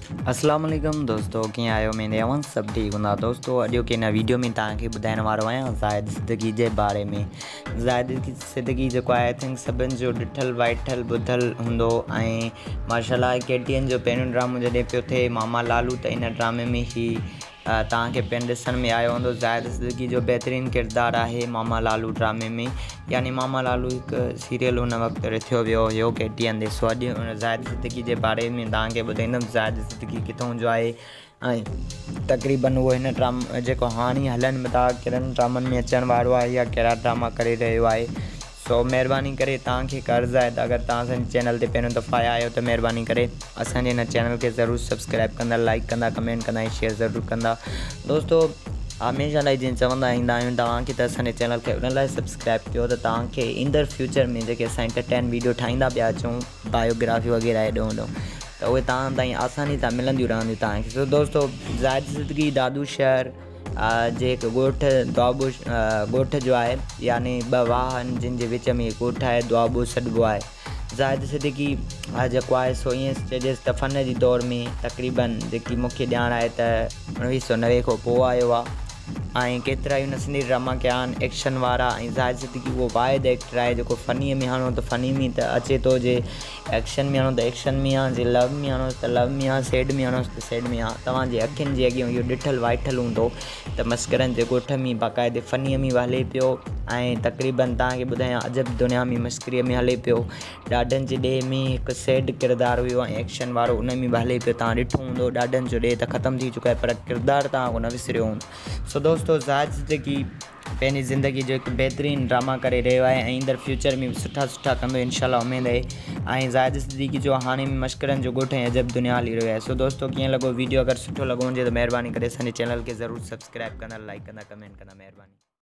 اسلام عليڪم دوستو ڪيئن آهيو اميد اوهان سڀ ٺيڪ هوندا دوستو اڄوڪي هن ويڊيو ۾ توهان کي ٻڌائڻ وارو آهيان زاهد صديقي جي باري ۾ زاهد صديقي جيڪو آهي I think سڀن جو ڏٺل وائٺل ٻڌل هوندو ۽ ماشاء الله ڪي ٽي اين جو پهريون ڊرامو جڏهن پيو ٿئي ماما لالو ته ان ڊرامي ۾ هي توهان کي پڻ ڏسڻ ۾ آيو هوندو زاهد صديقي جو بهترين ڪردار آهي ماما لالو ڊرامي ۾ يعني ماما لالو هڪ سيريل ان وقت رٿيو ويو هيو ڪي ٽي اين تي سو اڄ ان زاهد صديقي جي باري ۾ توهان کي ٻڌائيندم زاهد صديقي ڪٿون جو آهي ۽ تقريبن اهو هن ڊرامي جيڪو هاڻي هلن ٿا ڪهڙن ڊرامن ۾ اچڻ وارو آهي يا ڪهڙا ڊراما ڪري رهيو آهي سو مهرباني ڪري توهان کي هڪ عرض آهي ته اگر توهان اسان جي چينل تي پهريون دفعو آيا آهيو ته مهرباني ڪري اسان جي هن چينل کي ضرور سبسڪرائب ڪندا لائڪ ڪندا ڪمينٽ ڪندا ۽ شيئر ضرور ڪندا دوستو هميشه لاء جيئن چوندا ايندا آهيون توهان کي ته اسان جي چينل کي ان لاء سبسڪرائب ڪيو ته توهان کي ايندڙ فيوچر ۾ جيڪي اسان انٽرٽين ويڊيو ٺاهيندا پيا اچون بايوگرافي وغيره هيڏو هوڏو ته اهي توهان تائين آساني سان ملنديون رهنديون توهان کي سو دوستو زاهد صدقي دادو شهر جي هڪ ڳوٺ دوآبو ڳوٺ جو آهي يعني ٻه واهه آهن جن جي وچ ۾ هي ڳوٺ آهي دوآبو سڏبو آهي. زاهد صديقي جيڪو آهي سو ائين چئجيس ته فن جي دور ۾ تقريبن جيڪي مون کي ڄاڻ آهي ته 1990 کان پوء آيو آهي ۽ ڪيترائي هن سنڌي ڊراما ڪيا آهن ايڪشن وارا ۽ زاهد صديقي اهو واحد ايڪٽر آهي جيڪو فني ۾ هڻو ته فني ۾ ته اچي ٿو جي ايڪشن ۾ هڻو ته ايڪشن ۾ آ، جي لو ۾ هڻوس ته لو ۾ آ، سيڊ ۾ هڻوس ته سيڊ ۾ آ. توهان جي اکين جي اڳيان اهو ڏٺل وائٺل هوندو ته مسخرن جي ڳوٺ ۾ باقاعدي فنيء ۾ به هلي پيو ۽ تقريبن توهان کي ٻڌايان عجب دنيا ۾ مسخريء ۾ هلي پيو. ڏاڍن جي ڏيهه ۾ هڪ سيڊ ڪردار هيو ۽ ايڪشن وارو ان ۾ به هلي پيو. توهان ڏٺو هوندو ڏاڍن جو ڏيهه ته ختم ٿي چڪو آهي پر ڪردار توهان کان نه وسريو هوندو. سو دوستو زاهد صديقي. پنهنجي زندگي جو هڪ بهترين ڊراما ڪري رهيو آهي ۽ ايندڙ فيوچر ۾ به سٺا سٺا ڪندو انشاء الله اميد آهي ۽ زاهد صديقي جو هاڻي ۾ مشڪرن جو ڳوٺ ۽ عجب دنيا هلي رهيو آهي سو دوستو ڪيئن لڳو ويڊيو اگر سٺو لڳو هجي ته مهرباني ڪري اسان جي چينل کي ضرور سبسڪرائب ڪندا لائڪ ڪندا ڪمينٽ ڪندا مهرباني.